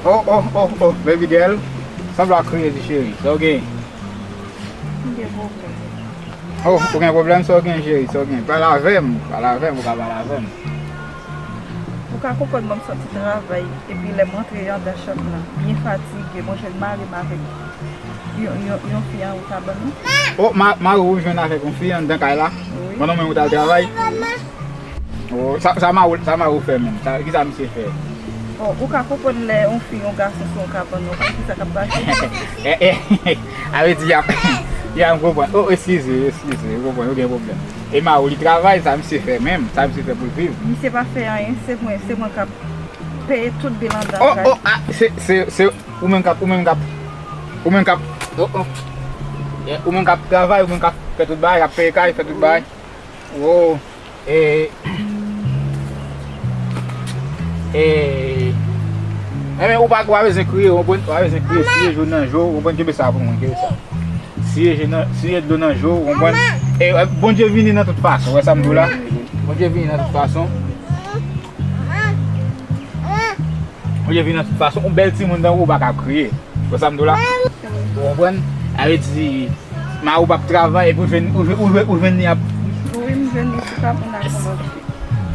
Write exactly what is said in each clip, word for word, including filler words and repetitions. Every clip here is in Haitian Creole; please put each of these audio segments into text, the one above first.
Oh, oh, oh, oh, baby girl. Sanble w ap kriye wi cheri. Sa w gen? M gen pwoblèm. Oh, ou gen pwoblèm? Sa w gen cheri? Sa w gen? Pale avè m. Pale avè m. Ou ka pale avè m. Ou ka konprann mwen, m sòti travay, epi lè m rantre anndan chanm nan, byen fatige, bon, jwenn mari m avèk yon, yon, yon fi anwo kabann nan. Oh, ma-, mari w jwenn avèk yon fi anndan kay la? Wi. Pandan mwen ou t al travay? Oh, sa, sa mari w, sa mari w fè menm? Sa, kisa misye fè? Oh, ou ka konprann lè yon fi, yon gason sou yon kabann, ou konn kisa k ap pase? Eh, eh, a vle di, y ap, y ap konprann. Oh, eskize, eskize, ou konprann, ou gen pwoblèm. E mari w li travay, sa misye fè menm? Sa misye fè pou l viv? Misye pa fè anyen, se mwen, se mwen k ap peye tout bil anndan kay. Oh, oh, ah, se, se, se ou menm k ap, ou menm k ap, ou menm k ap, oh, oh. Yeah, ou menm k ap travay, ou menm k ap fè tout bagay, k ap peye kay, fè tout bagay. Oh, e, e, enben, ou pa, ou pa bezwen kriye, ou konprann, ou pa bezwen kriye, siye je w nan je w, ou konprann, kenbe sa pou mwen, kenbe sa. Siye je nan, siye dlo nan je w, ou konprann. E, e, Bondye vini nan tout fason, ou wè sa m di w la? Bondye vini nan tout fason. Ou vini nan tout fason, yon bèl timoun tankou w pa ka ap kriye. Wè sa m di w la? Ou konprann? Sa vle di, mari w p ap travay, epi ou jwenn, ou jwenn, ou jwenn, ou jwenn li ap... Wi, m jwenn li sou kabann nan kòmanse.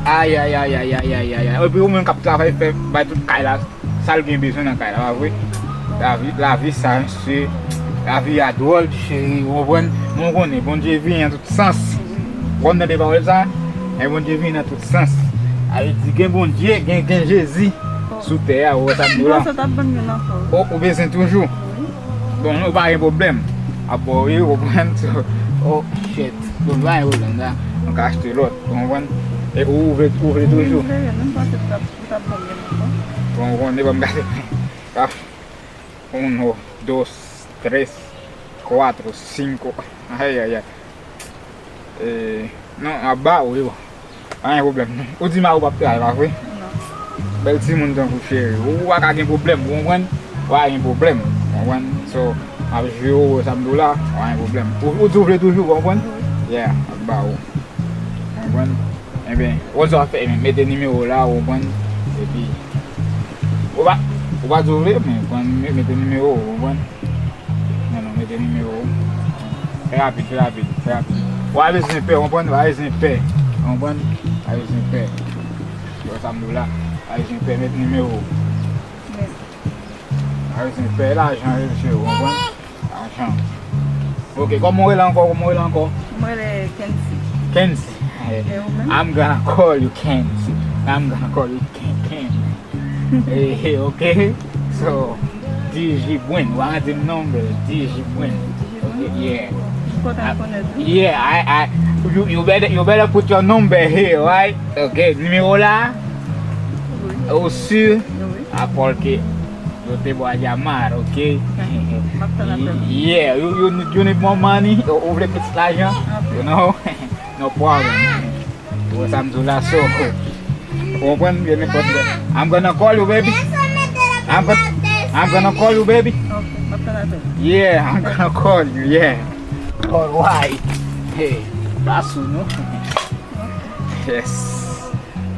Ay, ay, ay. Epi ou menm k ap travay, fè, bay tout kay la, sa l gen bezwen nan kay la, pa vre? Lavi, lavi sa, mesye, lavi a dwòl, cheri, ou konprann? Men w konnen, Bondye vini nan tout sans. Ou konn tande pawòl sa? E Bondye vini nan tout sans. Sa vle di gen Bondye, gen, gen Jezi sou tè a, ou wè sa m di w la? M panse w t ap ban m youn ankò. O, ou bezwen toujou? Wi. Bon, nou pa gen pwoblèm. A bon, wi, ou konprann? Oh, shit. Bon, pa gen pwoblèm la. Nou ka achte lòt, ou konprann? E ou, ou vle, ou vle toujou? Wi, m vle youn, m panse w t ap, w t ap ban m youn ankò. Bon, ou konn, ban m gade. Ah. Uno, dos, tres, cuatro, cinco. Ay, ay, ay. E, non, ap ba ou yo. Pa gen pwoblèm, non. Ou di mari w p ap travay, pa vre? Non. Bèl timoun tankou cheri. Ou pa ka gen pwoblèm, ou konprann? Ou pa gen pwoblèm, ou konprann? So, m ap jwe ou sa m di w la, pa gen pwoblèm. Ou, ou di w vle toujou, ou konprann? Wi. Yeah, ap ba ou. Ou konprann? Enben, ou konn sa w ap fè, enben, mete nimewo w la, ou konprann? Epi, ou pa, ou pa di w vle, men ou konn me-, mete nimewo w, ou konprann? Non, non, mete nimewo w. Fè rapid, fè rapid, fè rapid. Ou pa bezwen pè, ou konprann? Ou pa bezwen pè, ou konprann? Ou pa bezwen pè. Ou wè sa m di w la? Ou pa bezwen pè, mete nimewo w. Mèsi. Ou pa bezwen pè, lajan, mesye, ou konprann? Lajan. Ok, kòman w rele ankò? Kòman w rele ankò? Mwen rele Kency. Kency. E ou menm? I'm gonna call you Kency. I'm gonna call you Ken Ken. Eh, ok. So, D J Bwen. Ou pa di m non, but D J Bwen. Ok, yeah. Kontan konnen tou. Yeah, I, I, you, you better, you better put your number here, right? Ok, nimewo la? Wi. Ou si? Wi. Ah, porque yo te voy a llamar, ok? M ap tann apèl ou. Yeah, you, you, you need more money? Ou, ou vle plis lajan? Anpil. You know? No problem. Ou wè sa m di w la, so. Ou konprann? Gen nenpòt lè. I'm gonna call you, baby. I'm go-, I'm gonna call you, baby. Ok, m ap tann apèl ou. Yeah, I'm gonna call you, yeah. Alright. Hey, pa sou nou. Yes.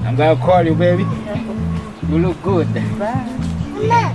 I'm gonna call you, baby. You look good. Bye.